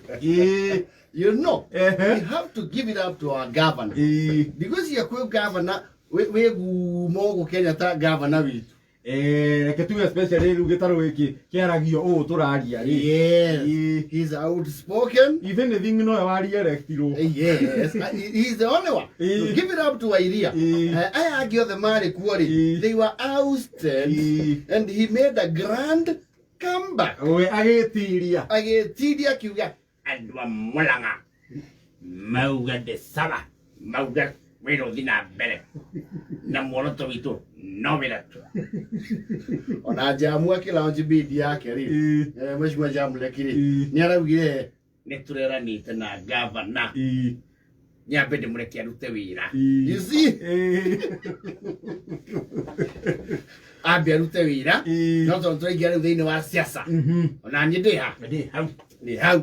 We have to give it up to our governor. Ndigwĩciria kwĩ governor wĩ ngumo gũkũ Kenya ta governor witũ. Eh, reke tuge especially rĩu gĩtarũ gĩkĩ kĩaragio ũũ tũraria rĩ. Yes. He's outspoken. If anything nowe warierektirwo. Yes, he's the only one. So give it up to Wairia. Aya angĩ othe marĩ kuo rĩ, they were ousted and he made a grand comeback. We agĩtiria. Agĩtiria akiuga Andũ a Mũrang'a mauga ndĩ sawa, mauga wĩra ũthi na mbere na muoroto witũ no wĩra tu. Ona Jamu akĩlaunch bid yake rĩ, Mheshimiwa Jamu Leki rĩ, nĩ araugire nĩ tũreranĩte na gavana nyambe ndĩmũreke arute wĩra. You see? Ambe arute wĩra. No tondũ tũraingĩra rĩu thĩinĩ wa siasa. Ona niĩ ndĩ ha? Ndĩ hau. Ndĩ hau.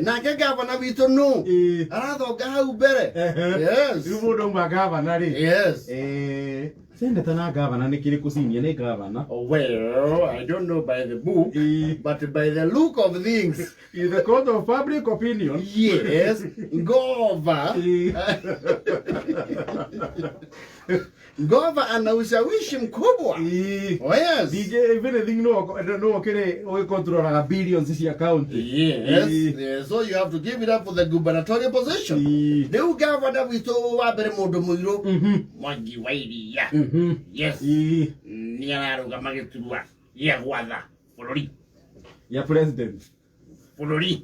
Nake gavana witũ nũ? Arathonga hau mbere. Yes. Rĩu mũndũ auma gavana rĩ. Yes. Seneta na gavana nĩ kĩrĩkũ senior nĩ gavana? Well, I don't know by the book, but by the look of things. In the court of public opinion. Yes, Ngova. Ngova ana ushawishi mkubwa. Oh, yes. DJ, if anything, no okere ũgĩkontrolaga billions cia county. Yes. Yes. So you have to give it up for the gubernatorial position. Rĩu gavana witũ wa mbere mũndũ mũirũ Mwangi wa Iria. Yes. Nĩ ararũgama gĩturwa gĩa gwatha bũrũri. Ya president. Bũrũri.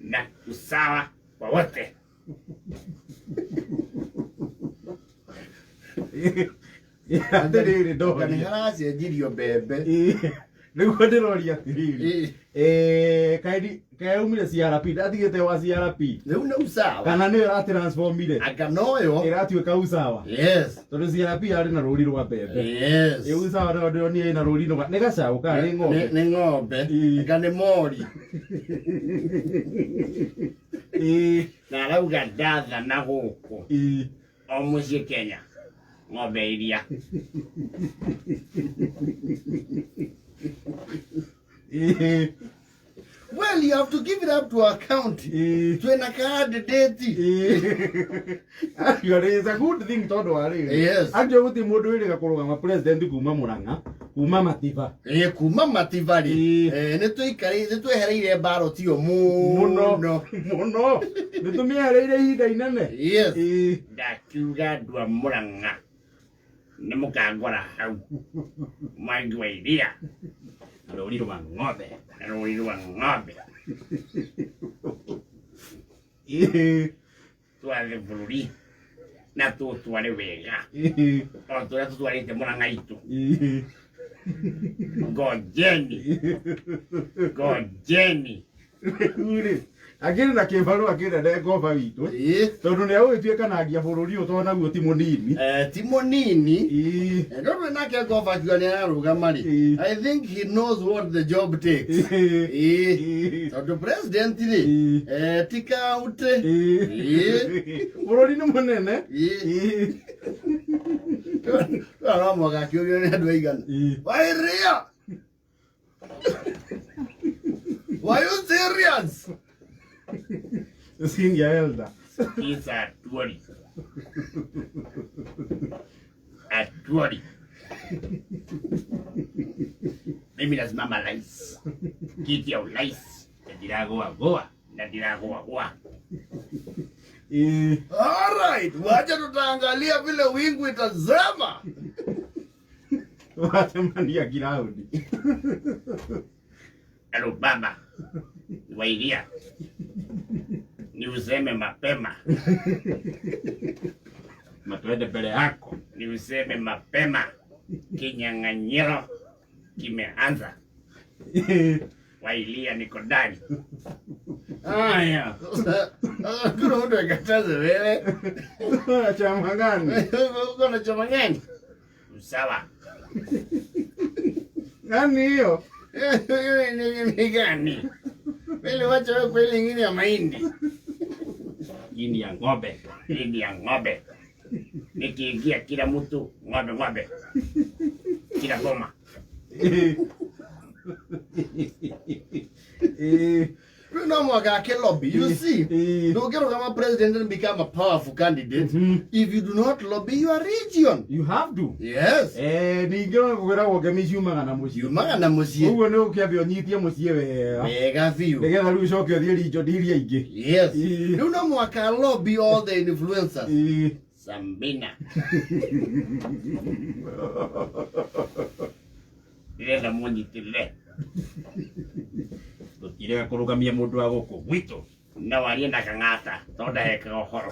Na usawa wa wote. Atĩrĩrĩ, Nĩ ndoria. haracenjirio mbembe. Nĩguo ndĩroria atĩrĩrĩ. Kaĩ kaĩ aumire CRP, ndatigĩte wa CRP. Rĩu nĩ usawa. Kana nĩyo ĩratransformire. Anga noyo. Ĩratuĩka usawa. Yes. Tondũ CRP yarĩ na rũri rwa mbembe. Yes. Ĩ usawa nayo ndĩronire ĩna rũri rwa nĩ gacaũ kana nĩ ng'ombe? Nĩ ng'ombe. Anga nĩ mori. Na arauga ndathana gũkũ. O mũciĩ Kenya. Ng'ombe iria. Well, you have to give it up to our county. Twĩna candidate. Actually, it's a good thing tondũ wa rĩrĩ. Yes. Actually, gũtirĩ mũndũ wĩrĩga kũrũgama president kuma Murang'a, kuma Matiba. Kuma Matiba rĩ. Nĩ tũikarĩte, nĩ twehereire ballot ĩyo Mũno. mũno. Mũno. Nĩ tũmĩehereire ihinda inene. Yes. Ndakiuga andũ a Murang'a nĩ mũkangora hau. Mwangi wa Iria. Na rũri rwa ng'ombe. Na rũri rwa ng'ombe. Twathe bũrũri na tũtware wega. O ta ũrĩa tũtwarĩte Murang'a itũ. Ngojeni. Ngojeni. Rĩu rĩ, akĩrĩ na kĩbarũa kĩnene ngomba witũ. Tondũ nĩ agũgĩtuĩkanangia bũrũri ũyũ tondũ naguo ti mũnini. Ti mũnini. No rĩu nake ngomba akiuga nĩ ararũgama rĩ. I think he knows what the job takes. Tondũ president rĩ, ti county. Bũrũri nĩ mũnene. Tũrona mwaka akĩũrio nĩ andũ aigana. Wairia! Were you serious? Senior elder. Sikiza Atuori. Atuori. Mimi nasimama rais. Kiti ya urais. Na ndiragoa goa. Na ndiragoa goa. All right, wacha tutaangalia vile wingu itazama. Wacemania giraundi. Hello baba. Wairia. Ni useme mapema. Matuende mbele yako. Ni useme mapema. Kinyang'anyiro kimeanza. Wailia niko ndani. Haya. Kuna mtu akataze wewe. Chama gani? Uko na chama gani? Usawa. Gani hiyo? Ni gani? Wewe wacha wewe kwa ile nyingine ya mahindi. Hii ni ya ng'ombe. Hii ni ya ng'ombe. Nikiingia kila mtu ng'ombe ng'ombe. Kila boma. Rĩu no mũhaka ake lobby. You see, ndũngĩrũgama president and become a powerful candidate if you do not lobby your region. You have to. Yes. Ningĩ no kwĩragwo ngemi ciumaga na mũciĩ. Yumaga na mũciĩ. Ũguo nĩ ũkĩambe ũnyitie mũciĩ wega. Wega biũ. Nĩgetha rĩu ũcoke ũthiĩ region iria ingĩ. Yes. Rĩu no mũhaka lobby all the influencers. Sambina. Ndĩrenda mũnyitĩrĩre. Tũtirega kũrũgamia mũndũ wa gũkũ gwitũ. No warie na kang'ata tondũ ndahekaga ũhoro.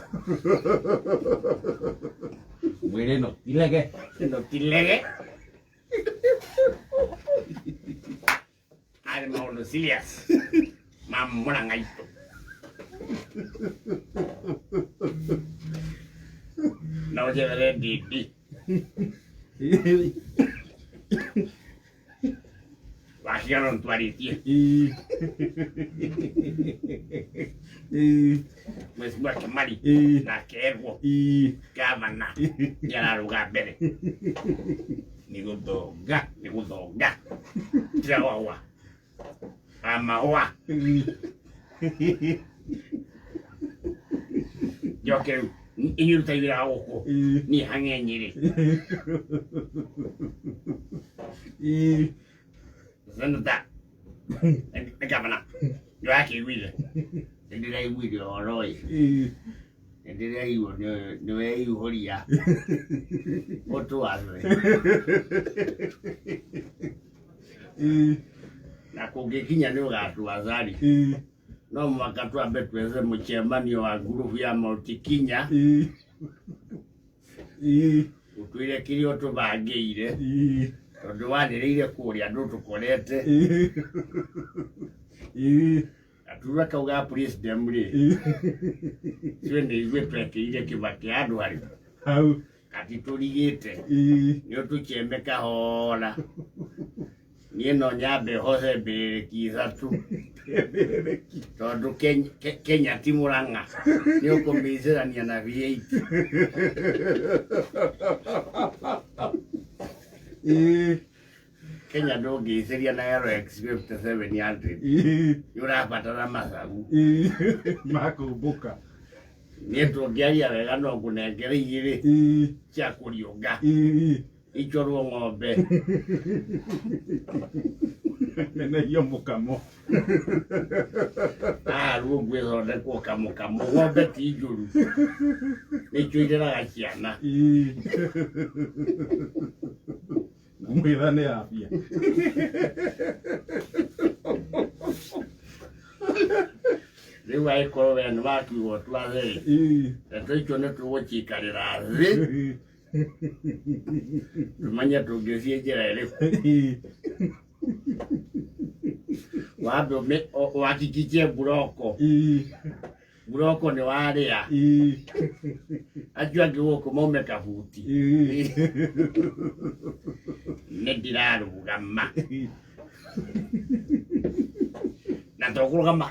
Mwĩrĩ no tilege. No tilege. Arĩ maũndũ serious. Ma Murang'a itũ. No njethere ndindi. Wakigano ntwarĩtie. Mheshimiwa Kimari nake erwo gavana nĩararũga mbere. Nĩ gũthonga, nĩ gũthonga. Tiga wagwa. Amahũa. Njoke rĩu inyuĩ rutai wĩra wa gũkũ. Niĩ hang'e Nyĩrĩ. Senator nĩ gavana. Nĩwakĩiguire? Nĩndĩraiguire ũhoro ĩ. Nĩndĩraigua nĩweihũria ũtwathe. Na kũngĩkinya nĩ ũgatwatha rĩ, no mũhaka twambe twethe mũcemanio wa ngurubu ya Mount Kenya ũtwĩre kĩrĩa ũtũbangĩire tondũ wanĩrĩire kũrĩa andũ tũkorete gaturwa kau ga president rĩ ithuĩ nĩ ithuĩ twekĩrire Kibaki andũ arĩ Hau. Gatitũrigĩte nĩ ũtũchembe kahora niĩ no nyambe hoce mbĩrĩrĩki ithatũ tondũ Kenya ti Murang'a nĩ ũkũmĩicĩrania na V8. Kenya ndũngĩicĩria na LX 5700 nĩ ũrabatara macagu. Makũmbũka. Niĩ tũngĩaria wega no ngũnengere igĩrĩ cia kũriũnga ichorwo ng'ombe. Nenehio mũkamo. Haha rungu ĩthondekwo kamũkamo. Ng'ombe ti njũru, nĩcio ireraga ciana. Ngũmwĩra nĩ afia. Rĩu angĩkorwo we nĩ wakiuga ũtwathe rĩ, ndeto icio nĩ tũgũcikarĩra thĩ tũmenye tũngĩthiĩ njĩra ĩrĩkũ. Wambe wakikicie mburoko mburoko nĩ warĩa acio angĩ gũkũ maume kabuti. Nĩ ndirarũgama na tokũrũgama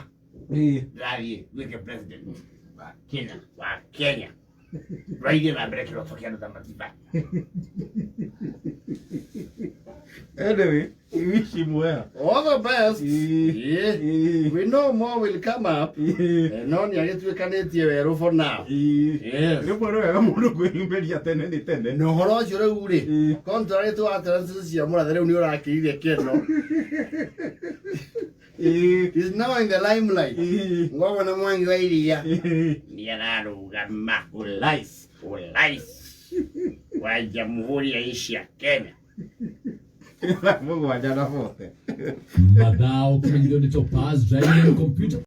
ndĩrathiĩ nduĩke president Wa Kenya. Wa Kenya. Tũrathiĩ na mbere kĩroto kĩa andũ ta Matiba. Anyway, we wish him well. All the best. Yeah. We know more will come up. No nĩ agĩtuĩkanĩtie werũ for now. Yes. Rĩmwe nĩ wega mũndũ kwĩyumĩria tene nĩ tene. Na ũhoro ũcio rĩu rĩ, contrary to utterances cia Mũrathe rĩu nĩ ũrakĩrire keno. He's now in the limelight. Ngogo na Mwangi wa Iria nĩ ararũgama Urais. Urais wa Jamhuri ya nchi ya Kenya. Mũgwanja na bote. Mathaa ũkĩmenyithio nĩ Topaz Driving Computer.